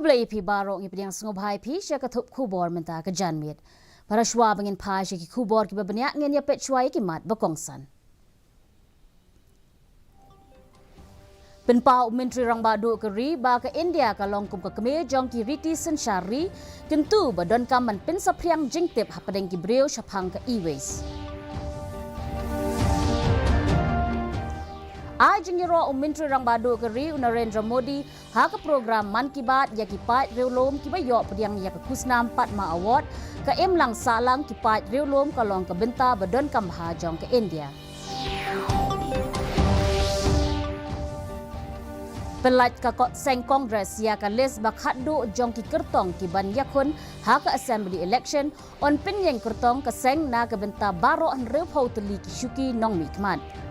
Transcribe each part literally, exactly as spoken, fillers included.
Khublei ïa phi baroh, ngi pdiang sngewbha ïa phi sha ka thup khubor mynta ka janmiet. Para shwa ba ngin phai sha ki khubor kiba bniah, ngin ïa peit shwa ïa ki mat ba kongsan. Pynpaw u Myntri Rangbah Duh ka ri ba ka India ka long kum ka kmie jong ki riti synshar ri, kyntu ba donkam ban pynsaphriang jingtip hapdeng ki briew shaphang ka e-waste. Ai jingïaroh u Myntri Rangbah Duh ka ri u Narendra Modi ha ka program Mann Ki Baat ïa ki paid riewlum kiba ïoh pdiang ïa ka khusnam Padma Award. Ka imlang sahlang ki paid riewlum ka long ka bynta ba donkam bha jong ka India. Pynlait ka ko-, seng Congress ïa ka list ba khatduh jong ki kyrtong kiban ïakhun ha ka Assembly election. Yn pynïeng kyrtong ka seng na ka bynta baroh hynriewphew tylli ki shuki nongmihkhmat.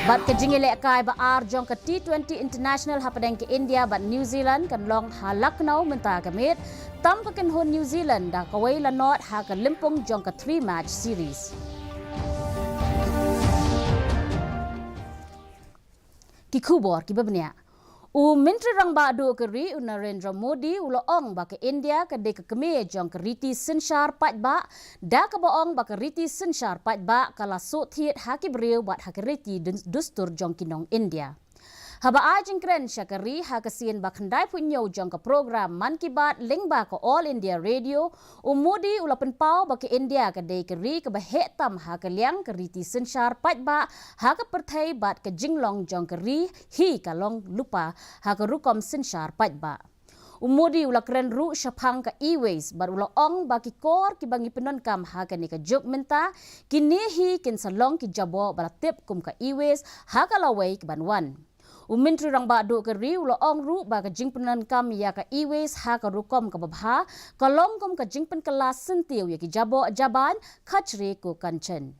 Bad ka jingïalehkai ba ar jong ka T twenty International hapdeng ka India bad New Zealand kan long ha Lucknow mynta ka miet, tam ka kynhun New Zealand da kawei la nod ha ka lympung jong ka three match series. Ki khubor kiba bniah. U Myntri Rangbah Duh ka ri u Narendra Modi u la ong ba ka India ka dei ka kmie jong ka riti synshar paidbah, da kaba ong ba ka riti synshar paidbah ka la shu thied ha ki briew bad ha ka riti dun-, dustur jong ki nong India. Haba ai jingkren sha ka ri ha ka sien ba khyndai phew hynñiew jong ka program Mann Ki Baat lyngba ka All India Radio, u Modi u la pynpaw ba ka India ka dei ka ri kaba heh tam ha ka liang ka riti synshar paidbah ha ka pyrthei bad ka jinglong jong ka ri hi ka long lypa ha ka rukom synshar paidbah. U Modi u la kren ruh shaphang ka e-waste bad u la ong ba ki kor kiba ngi pyndonkam ha kane ka juk mynta, kine hi kin sa long ki jaboh ba la tip kum ka e-waste ha ka lawei kaban wan. U Myntri Rangbah Duh ka ri u la ong ruh ba ka jingpyndonkam ïa ka e-waste ha ka rukom kaba bha ka long kum ka jingpynkylla syntiew ïa ki jaboh jaban, khajri ko kanchan.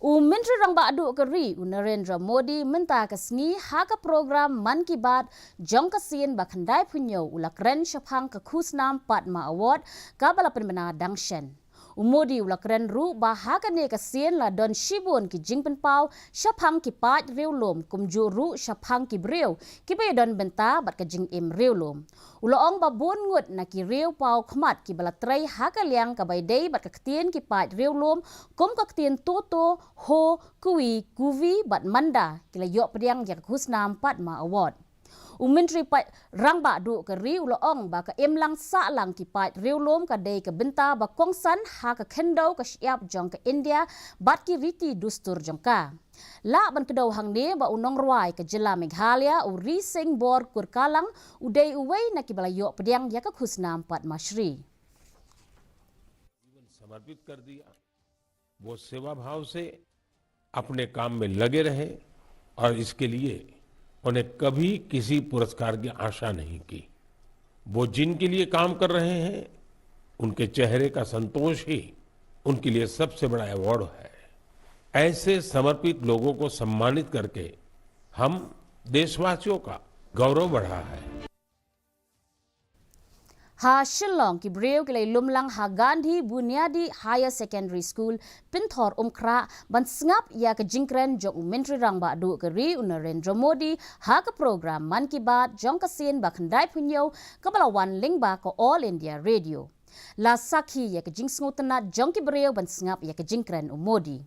U Myntri Rangbah Duh ka ri u Narendra Modi mynta ka sngi ha ka program Mann Ki Baat jong ka sien ba khyndai phew hynñiew u la kren shaphang ka khusnam Padma Award kaba la pynbna dang shen. U Modi u la kren ruh ba ha kane ka sien la don shibun ki jingpynpaw shaphang ki paid riewlum kumjuh ruh shaphang ki briew kiba ïadon bynta bad ka jingim riewlum. U la ong ba bun ngut na ki riew paw khmat kiba la trei ha ka liang kaba ïadei bad ka ktien ki paid riewlum, kum ka ktien to to, ho, kuwi, kuvi bad manda, ki la ïoh pdiang ïa ka khusnam Padma Award. U Myntri paid Rangbah Duh ka ri u la ong ba ka imlang sahlang ki paid riewlum ka dei ka bynta ba kongsan ha ka khyndew ka shyiap jong ka India bad ki riti dustur jong ka. Lah ban kdew hangne ba u nongrwai ka jylla Meghalaya u Rising Borkurkalang u dei uwei na kiba la ïoh pdiang ïa ka khusnam Padma Shri. जीवन समर्पित कर दिया। वो सेवा भाव से अपने काम में लगे रहे और इसके लिए उन्हें कभी किसी पुरस्कार की आशा नहीं की। वो जिनके लिए काम कर रहे हैं, उनके चेहरे का संतोष ही उनके लिए सबसे बड़ा अवार्ड है। ऐसे समर्पित लोगों को सम्मानित करके हम देशवासियों का गौरव बढ़ा है। Ha Shillong ki briew ki la ïalum lang ha Gandhi Bunyadi Higher Secondary School, Pynthorumkhrah, ban sngap ïa ka jingkren jong u Myntri Rangbah Duh ka ri u Narendra Modi ha ka program Mann Ki Baat jong ka sien ba khyndai phew hynñiew kaba la wan lyngba ka All India Radio. La sakhi ïa ka jingsngewtynnat jong ki briew ban sngap ïa ka jingkren u Modi.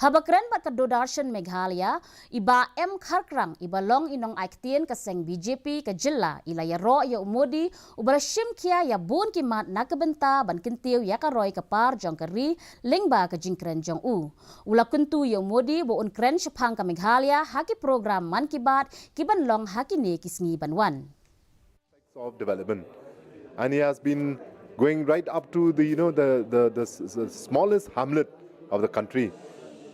Haba kren bad ka Doordarshan Meghalaya, i Bah M Kharkrang, iba long i nongai ktien ka seng B J P ka jylla, i la ïaroh ïa u Modi uba la shim khia ïa bun ki mat na ka bynta ban kyntiew ïa ka roi ka par jong ka ri lyngba ka jingkren jong u. U la kyntu ïa u Modi ba un kren shaphang ka Meghalaya ha ki program Mann Ki Baat kiban long ha kine ki sngi ban wan. Of development. And he has been going right up to the, you know, the, the, the s- s- smallest hamlet of the country.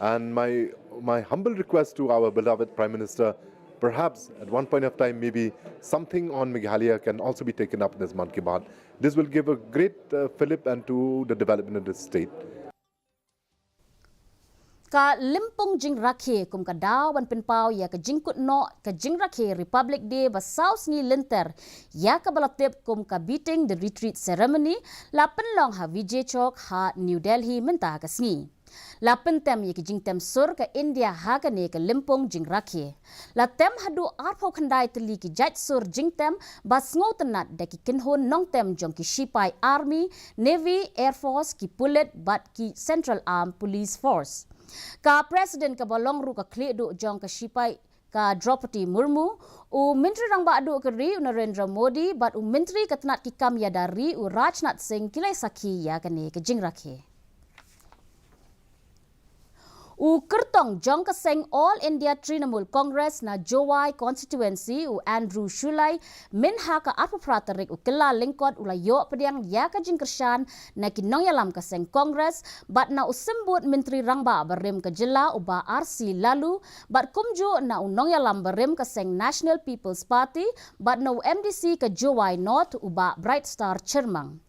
And my, my humble request to our beloved Prime Minister, perhaps at one point of time, maybe something on Meghalaya can also be taken up in this Mann Ki Baat. This will give a great uh, fillip and to the development of the state. Ka lympung jingrakhe kum ka daw ban pynpaw ïa ka jingkut noh ka jingrakhe Republic Day ba saw sngi lynter, ïa kaba la tip kum ka Beating the Retreat Ceremony, la pynlong ha Vijay Chowk ha New Delhi mynta ka sngi. La pyntem ïa ka jingtem sur ka India ha kane ka lympung jingrakhe. La tem haduh arphew khyndai tylli ki jait sur jingtem ba sngewtynnat da ki kynhun nongtem jong ki shipai Army, Navy, Air Force, ki pulit bad ki Central Armed Police Force. Ka President kaba long ruh ka khlieh duh jong ka shipai, ka Droupadi Murmu, u Myntri Rangbah Duh ka ri u Narendra Modi bad u Myntri ka tnat ki kam ïada ri u Rajnath Singh ki la sakhi ïa kane ka jingrakhe. U kyrtong jong ka seng All India Trinamool Congress na Jowai Constituency u Andrew Shullai, mynha ka arphew phra tarik u Kyllalyngkot u la ïoh pdiang ïa ka jingkyrshan na ki nongïalam ka seng Congress, bad na u Symbud Myntri Rangbah barim ka jylla u Bah R C Laloo, bad kumjuh na u nongïalam barim ka seng National People's Party, bad na u M D C ka Jowai North u Bah Brightstar Chyrmang.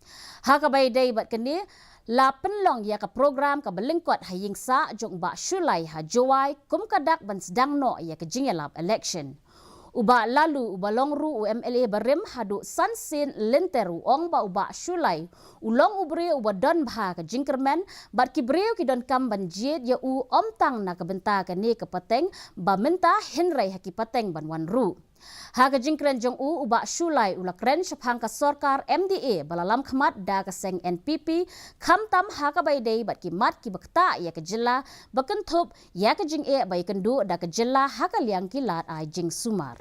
Ha kaba ïadei bad kane, la pynlong ïa ka program kaba lyngkot ha ïing sah jong u Bah Shullai ha Jowai, kum ka dak ban sdang noh ïa ka jingïalap election. U Bah Laloo uba long ruh u M L A barim haduh san sien lynter u ong ba u Bah Shullai u long u briew uba don bha ka jingkyrmen, bad ki briew ki donkam ban jied ïa u ym tang na ka bynta kane ka pateng ba mynta hynrei ha ki pateng ban wan ruh. Ha ka jingkren jong u, u Bah Shullai u la kren shaphang ka sorkar M D A ba la lam khmat da ka seng N P P, khamtam ha kaba ïadei bad ki mat kiba ktah ïa ka jylla, ba kynthup ïa ka jingeh ba ïakynduh da ka jylla ha ka liang ki lad ai jingsumar.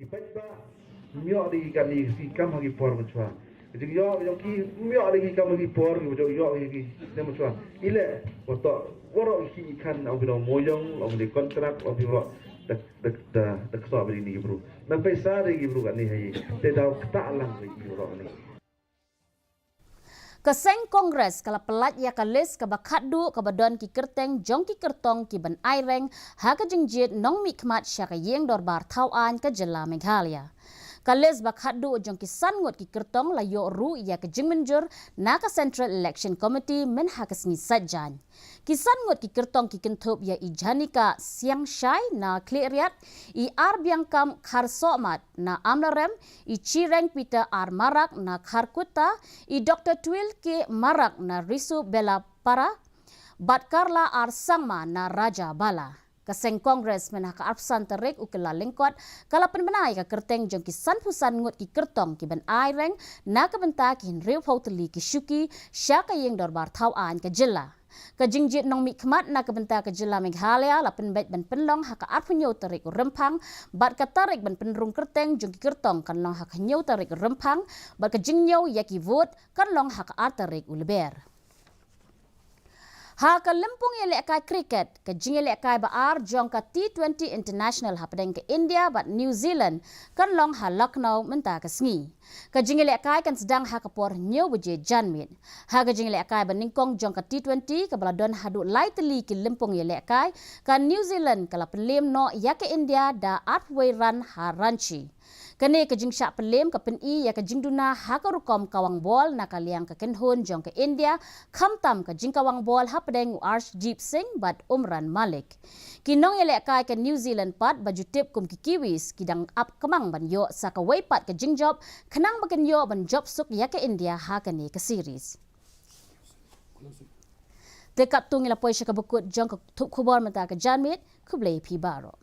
Ki paidbah ym ïoh de ki kam, ki kam ha ki por mynshuwa. Ka jingïoh jong ki ym ïoh de ki kam ha ki por, ki ïoh ïoh ki snem mynshuwa. Ile, wat to, waroh ki khan, ong ki dang moyong, ong ki kontrak, ong ki waroh da, da, da, da kso ba de ni ki bru. Nang pisa de ki bru kane ha i. Te daw ktah lang de ki bru kane. Ka seng Congress ka la pyllait ïa ka list kaba khatduh kaba don ki kyrteng jong ki kyrtong ki ban aireng ha ka jingjied nongmihkhmat sha ka ïing dorbar thaw aiñ ka jylla Meghalaya. Ka list ba khatduh jong ki san ngut ki kyrtong la ïoh ruh ïa ka jingmynjur na ka Central Election Committee mynha ka sngi Saitjaiñ. Ki san ngut ki kyrtong ki kynthup ïa i Janika Siangshai na Khliehriat, i Arbiangkam Kharsohmat na Amlarem, i Chireng Peter R Marak na Kharkutta, i Doctor Twil K Marak na Risubellapara, bad Karla R Sangma na Rajabala. Ka seng Congress mynha ka arphew san tarik u Kyllalyngkot ka la pynbna ïa ka kyrteng jong ki sanphew san ngut ki kyrtong ki ban aireng na ka bynta ki hynriewphew tylli ki shuki sha ka ïing dorbar thaw aiñ ka jylla. Ka jingjied nongmihkhmat na ka bynta ka jylla Meghalaya la pynbeit ban pynlong ha ka arphew hynñiew tarik u Rymphang, bad ka tarik ban pynrung kyrteng jong ki kyrtong kan long ha ka hynñiew tarik u Rymphang, bad ka jingñiew ïa ki vote kan long ha ka ar tarik u Lber. Ha ka lympung ïalehkai cricket, ka jingïalehkai ba ar jong ka T twenty International hapdeng ka India bad New Zealand kan long ha Lucknow mynta ka sngi. Ka jingïalehkai kan sdang ha ka por hynñiew baje janmiet. Ha ka jingïalehkai ba nyngkong jong ka T twenty kaba la don haduh lai tylli ki lympung ïalehkai, ka New Zealand ka la pynlem noh ïa ka India da arphew wei run ha Ranchi. Kane ka jingshah pynlem ka pyni ïa ka jingduna ha ka rukom kawang bol na ka liang ka kynhun jong ka India, khamtam ka jingkawang bol hapdeng u Arshdeep Singh bad Umran Malik. Ki nongïalehkai ka New Zealand pat ba ju tip kum ki Kiwis ki dang ap kmang ban ïoh sa kawei pat ka jingjop, khnang ba kin ïoh ban jop suk ïa ka India ha kane ka series. Te katto ngi la poi sha kaba kut jong ka thup khubor mynta ka janmiet, khublei phi baroh.